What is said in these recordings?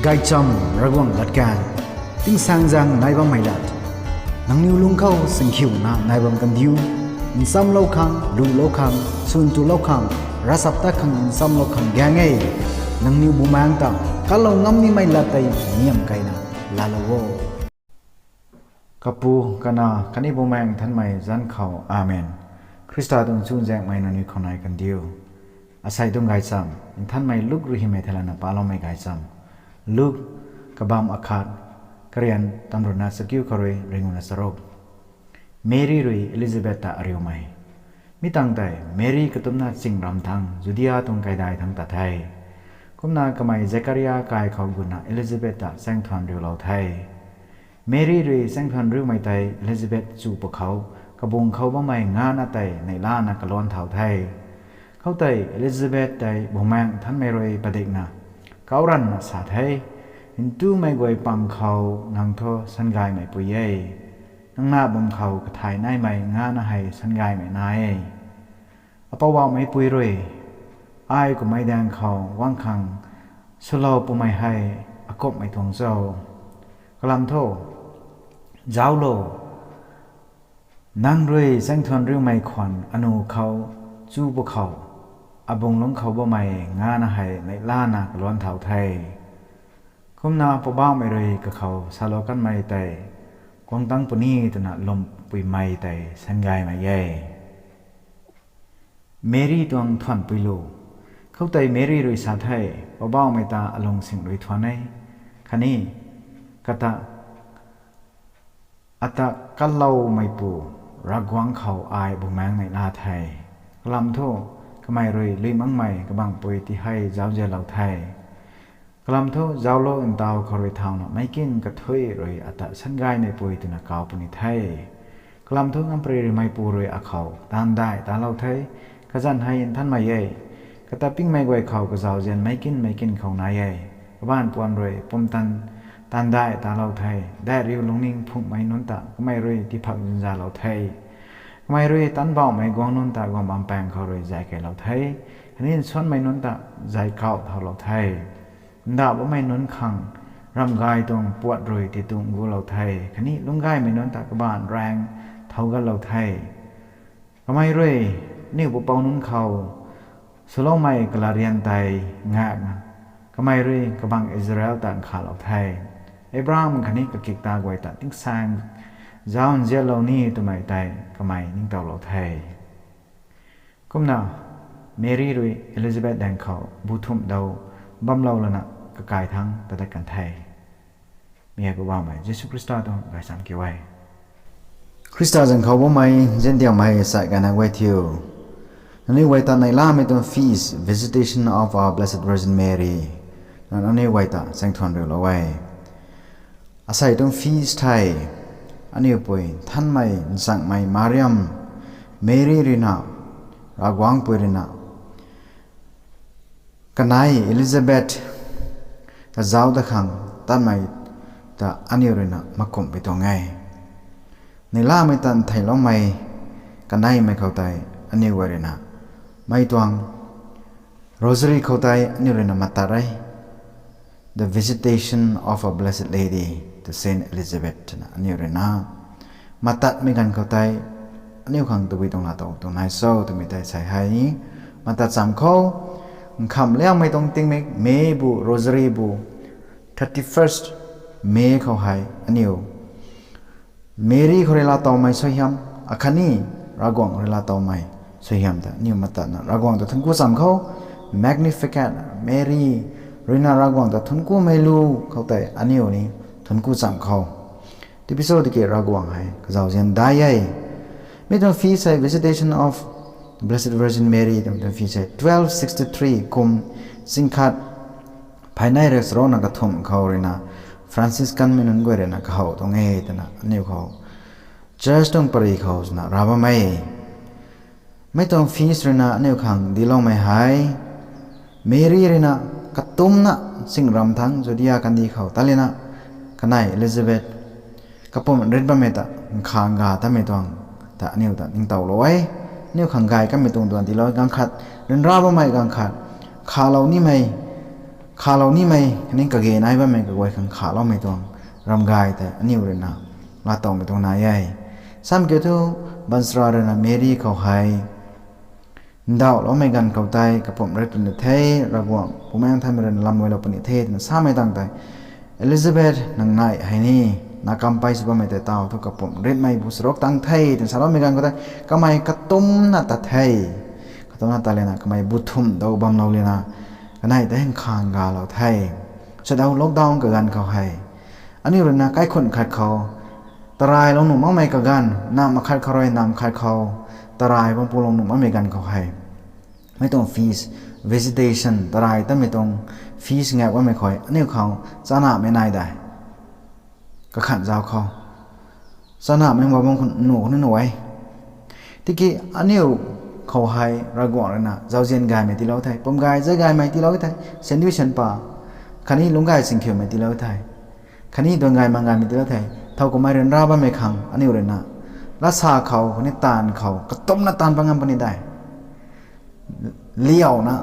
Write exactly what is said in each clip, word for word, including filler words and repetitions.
Gaychamv Ravguangc latkaeng, tingsaengzaeng nai bammei lat. Nangniw lung khou singkhiuna nai bam kandiu, nchamlou khang, lulou khang, swn tulou khang, ravchaptat khang nchamlou khang gaeng e. Nangniw bumaengc ta kalou ngam nimei lat tei niam keyna laalou o. Kapu, Kanac khatni Bumaengh Nthanmei zanc khou, Amen. Khrista tuang chuzaenghmei nangniw khou nai kandiu. Asei tuang gaychamv Nthanmei Luk rui hymei thei lana paloumei gaychamv. Luk, kabamv akhat, karian tamruhna chakiu khou rui ringuna charuk. Meri rui Elizabeth ta ariumei. Mi tangv tei Meri katumcna ching ram thangc Judia tuang kaidai thangc tat the. Kumna kamei Zekaria kai khou gutna Elizabeth ta chaengthuan riulou the. Meri rui chaengthuan riumei tei Elizabeth chu pwkhou, kabung khou bammei ngana tei neihlana kaluan thau the. Khoutei Elizabeth tei Bumaengh Nthanmei rui padikna, kauc ranvna sa the, Ntumei guay pang khou nang thu sangaymei pui e. Nang na bam khou kathai naimei ngana hei sangaymei na e. Apoubaumei pui rui, ai kummei daeng khou guang khang swlou pumei hei akumhmei tuang cho? Kalam thu, zauclo, nang rui chaengthuan riumei khwan anu khou chu pwkhou, abung lungc khou bammei ngana hei neihlana kaluan thau the. Kumna Poubauhmei rui kakhou salou kanmei tei guang tang puni twna lwmpuimei tei sangaymei e. Meri tuang thuanhpui lu. Khoutei Meri rui sa the, Poubauhmei ta alung sing rui thuan e, khatni kata ata kalloumeipu Ravguangc khou ai Bumaengh neihla the. Kalam thu, kamei rui luimangmei kabangpui tihei zauzianlou the. Kalam thu, zauclo, ntaw khou rui thauna meic kin kathuic rui ata sangaymeipui twna kauc puni the. Kalam thu, ngamparymeipu rui akhou taanvdaih talou the. Kazanc hei nthanmei e. Kata pingmei guay khou kazauzian meic kin meic kin khou nai e. Kabaanc puan rui pumtan taanvdaih talou the. Daihriu lungning phunghmei nunc ta kamei rui tiiphak zunzalou the. Kamei rui tanbauhmei guang nunc ta guang bampaeng khou rui zay keylou the. Khatni nsuanmei nunc ta zay kauh thaulou the. Ndauh bammei nunc khang ramhgay tuang puat rui titung gulou the, khatni lungcgaymei nunc ta kabaanc raeng thougatlou the. Kamei rui aniu pupouc nunc khou swloumei kalarian tei ngakna, kamei rui kabang Israel ta nkhavlou the. Abraham khatni kakikta guay ta tingsaeng zauc nzianlou ni twmei tei kamei ningtowlou the. Kumna, Meri rui Elizabeth daeng khou bu thumh dau bamlou lana kakai thangc tadat kan the. Mi hei Poubauhmei Jisu Khrista tuang gaychamv kiu e. Khrista zanc khou bammei nziandiangmei sai gayna guay thiu, nangniw guay ta neihlamei tuang feast, Visitation of our Blessed Virgin Mary, na nangniw guay ta chaengthuan riulou e. Asei tuang feast hei aniu pui nthanmei nchangmei Mariam, Meri ruina, Ravguangc pui ruina, kanei Elizabeth kazauc dat khang tatmei ta aniu ruina makumhpui tuang e. Neihlamei tan theiloumei kaneimei khou tei aniu guay ruina mei tuang Rosary khou tei aniu ruina matat e. The Visitation of our Blessed Lady to Saint Elizabeth twna aniu ruina matatmei ganv khou tei aniu khang tabui tuang laa tow tuang nai cho twmei tei sei hei matat cham khou, nkhamh liangmei tuang tingmik May bu, Rosary bu, thirty-first May khou hei aniu Meri khou rui laa towmei suaihiam, akhatni Ravguangc rui laa towmei suaihiam ta aniu matatna Ravguangc ta thuancku cham khou, Magnificat, Meri ruina Ravguangc ta thuanckumei lu khou tei aniu ni thuancku cham khou, tipi cho tiki Ravguangc hei kazauzian dai e. Mi tuang feast hei Visitation of Blessed Virgin Mary twmei tuang feast hei twelve sixty-three kum singkhat phaynei rui charuna kathumh khou ruina Franciscanmei nunc guay ruina kahow tuang e twna aniu khou church tuang pary khou swna ra bam e. Mei tuang feast ruina aniu khang diloumei hei, Meri ruina katumcna chingramv thangc Judia kandih khou tat lana, kanei Elizabeth kapumc rit bammei ta nkhavngay tatmei tuang ta aniu ta ningtowlou e. Aniu khang gay kamei tuang tuang dilou ganv khat, ryanra bammei ganv khat, nkhavlou nimei khalou nimei khatni kage nai bammei kaguay khang khaloumei tuang ramgay tei aniu ruina laatowmei tuang nai e. Sam kiu thu, baanchara ruina Meri khou hei ndauhloumei ganv khou tei kapumc rit puni the, Ravguangc Bumaengh Nthanmei ruina lamluailou puni the twna samei tang tei, Elizabeth nang nai hei ni, na kam pei sw bammei tei taw thu kapumc ritmei bu charuk tang the twna saloumei ganv khou tei, kamei katumcna tat the. Katumcna tat lana kamei bu thumh dou bamlou lana, kanei tei nkhang galou the. Sadaw lockdown kaganv khou hei, aniu ruina kaikhunc khat khou tarailou nuh makmei kaganv, nam khat khou rui nam khat khou tarai bam pulou nuh makmei ganv khou hei, mei tuang feast, visitation, tarai tamei tuang feast ngak bammei khou aniu khou chanamei nai de. Kakhan zauc khou chanamei bam khou nuh khou ni nuh e. Tiki aniu khou hei Ravguangc ruina zauzian gaymei tiilou the, pum gay zay gaymei tiilou the, sandui sanpa, khatni lungc gay singkhiumei tiilou the, khatni duan gay mang gaymei tiilou the, thow kumhmei ryanra bammei khang aniu ruina latsa khou khatni taanv khou katumcna taanv pat ngam puni de. Liauna,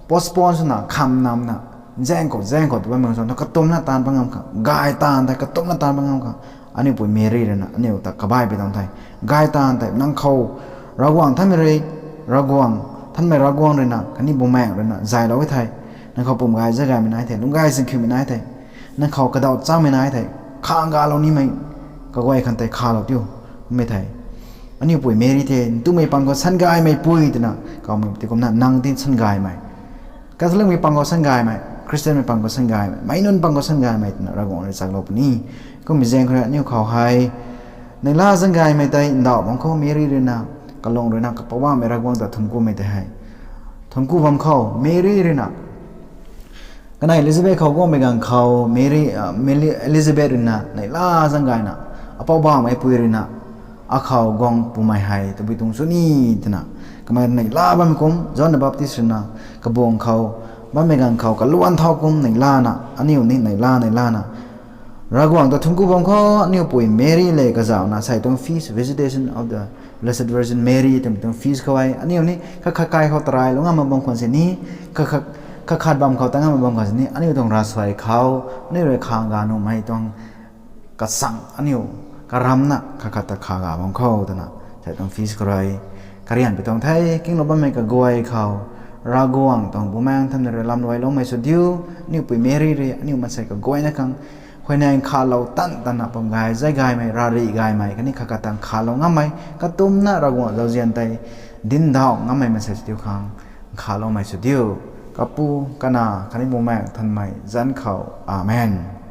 postpone swna, kham namna, zaeng khou zaeng khou tw bammei khang katumcna taanv pat ngam khang, gay taanv tei katumcna taanv pat ngam khang, aniu pui Meri ruina aniu ta kabaihpui tuang the. Gay taanv tei nang khou Ravguangc Nthanmei rui, Ravguangc Nthanmei, Ravguangc ruina khatni Bumaengh ruina zaylou e thei, nang khou pum gay zay gaymei nai thei, lungc gay singkhiumei nai thei, nang khou kadaw chamei nai thei, khang galou nimei kaguay khang tei khalou tiu, mei thei. Aniu pui Meri the ntumei pang khou san gaymeipui twna kawmei ti kumna nang ti san gaymei, Catholicmei pang khou san gaymei, Christianmei pang khou san gaymei, meic nunc pang khou san gaymei twna Ravguangc rui chaklou puni. Kummei zaeng khou rui aniu khou hei neihla zan gaymei tei ndauh bam khou Meri ruina, kalung ruina Kapoubauhmei Ravguangc ta thuanckumei tei hei thuancku bam khou Meri ruina kanei Elizabeth khou guangmei ganv khou Meri, Meri, Elizabeth ruina neihla zan gayna, Apoubauhmeipui ruina akhou guang pumei hei tabui tuang sw ni twna, kamei neihla bam kum John the Baptist ruina kabuang khou bammei ganv khou kaluan thau kum neihlana, aniu ni neihla neihlana Ravguangc ta thuancku bam khou aniu pui Meri le kazauhna sei tuang feast, Visitation of the Blessed Virgin Mary twmei tuang feast khou hei aniu ni kakhat kai khou tarailou ngam mak bam khwan sini, kakhat bam khou ta ngam mak bam khwan sini, aniu tuang ravsuai khou aniu rui khang ga nuhmei tuang kasang aniu karamna kakhat ta kha ga bam khou twna sei tuang feast khou rui karianpui tuang the. Kinglou bammei kaguay khou Ravguangc tuang Bumaengh Nthanmei rui lamluailoumei sw diu. Aniu pui Meri rui aniu maansei kaguayna khang huayney khalou tan tanna pum gay zay gaymei, rarih gaymei khatni kakhat ta khalou ngammei, katumcna Ravguangc zauzian tei dinc ndauh ngammei maansei sw diu khang khaloumei sw diu. Kapu, Kanac khatni Bumaengh Nthanmei zanc khou. Amen.